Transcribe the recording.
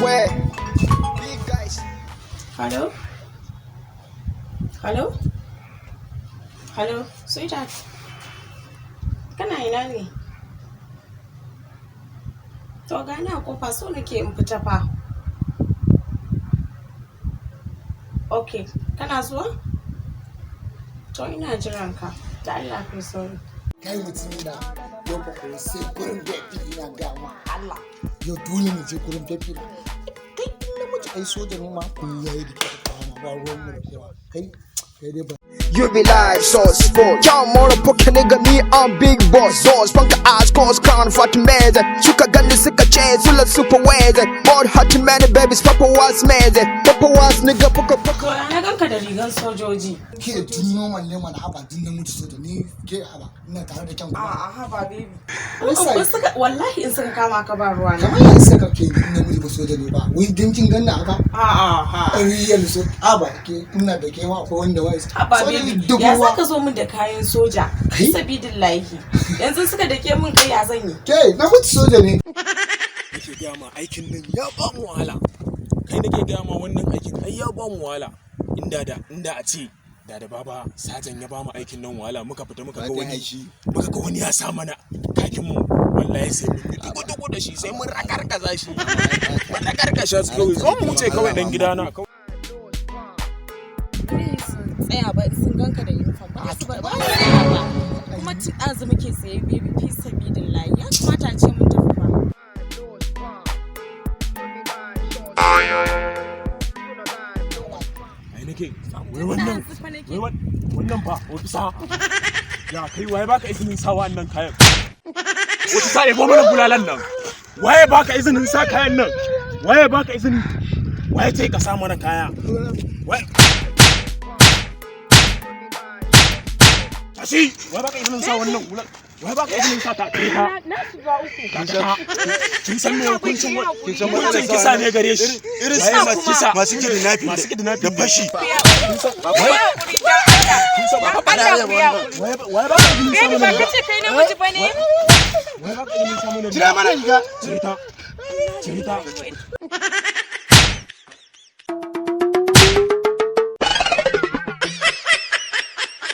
Where? Big guys. Hello? Hello? Hello, sweetheart. Kana ina ne? To gani a kofa, so nake in fita fa. Ok, kana zuwa? To ina jiran ka. Da Allah kai sauri. Kai mutum na yau ba ko sai gurin baby, ina ga ma Allah, yau dole mu je gurin baby na. Kai namiji ai soja ne ma kun yayi da kai ba ruwan mu da kowa. Kai kai dai ba. You be like sauce for Y'all motherfucking nigga, me I'm big boss. Boss banka ass cause crown fucking mad. Suka gani suka ce sula super ways. More hot man babies papa was mad. Papa was nigga paka paka. To na ganka da rigan sojoji. Ke tun normal ne mana, haba, dun namiji soja ne ke, haba, ina tare da kyan kuma. A'a, haba baby. Yasa- In suka, wallahi in suka kama ka ba ruwa na. Kamar yanzu saka ke namiji ba soja ne ba, wai din kin ganna haka? A'a ha. Real so, haba, ke ina da ke ma akwai wanda wai Haba soja baby, dubu ya wa. saka zo min da kayan soja? Kai? Sabidillahi. Yanzu suka dake min kai, ya zan yi? Ke namiji soja ne. Nake gaya ma, aikin nan ya ba mu wahala. Kai, nake gaya ma, wannan aikin ai ya ba mu wahala. Inda a ce da baba sajan ya ba mu aikin nan wahala, muka fita muka ga wani ya sa mana kakin mu, wallahi sai mun yi dugu dugu da shi, sai mun rakarkaza shi, mun rakarkasha su kawai. Zo mu wuce kawai, dan gidana kawai. Ba su tsaya ba in sun ganka da uniform, ba su tsaya ba. Kuma tun ɗazu muke tsaye baby, fi sabidillahi, ya kamata a ce mun tafi ba. Ai nake wai wannan, wai wannan fa ofisa ya kai, waye baka izinin sa wannan kayan? Wata sa ya mana bulalan nan. Waye baka izinin sa kayan nan? Waye baka izini? Waye ce ka sa mana kaya? Waye tashi, waye baka izinin sa wannan hular? Waye baka izinin sa ta kai ka? Na shiga uku. Kin san me hukuncin Kin san hukuncin kisa ne gare shi? Irin Waye su masu kisa, masu kidnapping, masu kidnapping da fashi. Waye waye baka izinin sa Baby, mana ba ka ce kai namiji ba ne? Waye baka izinin sa mana? Cire mana riga. Cire ta, cire ta.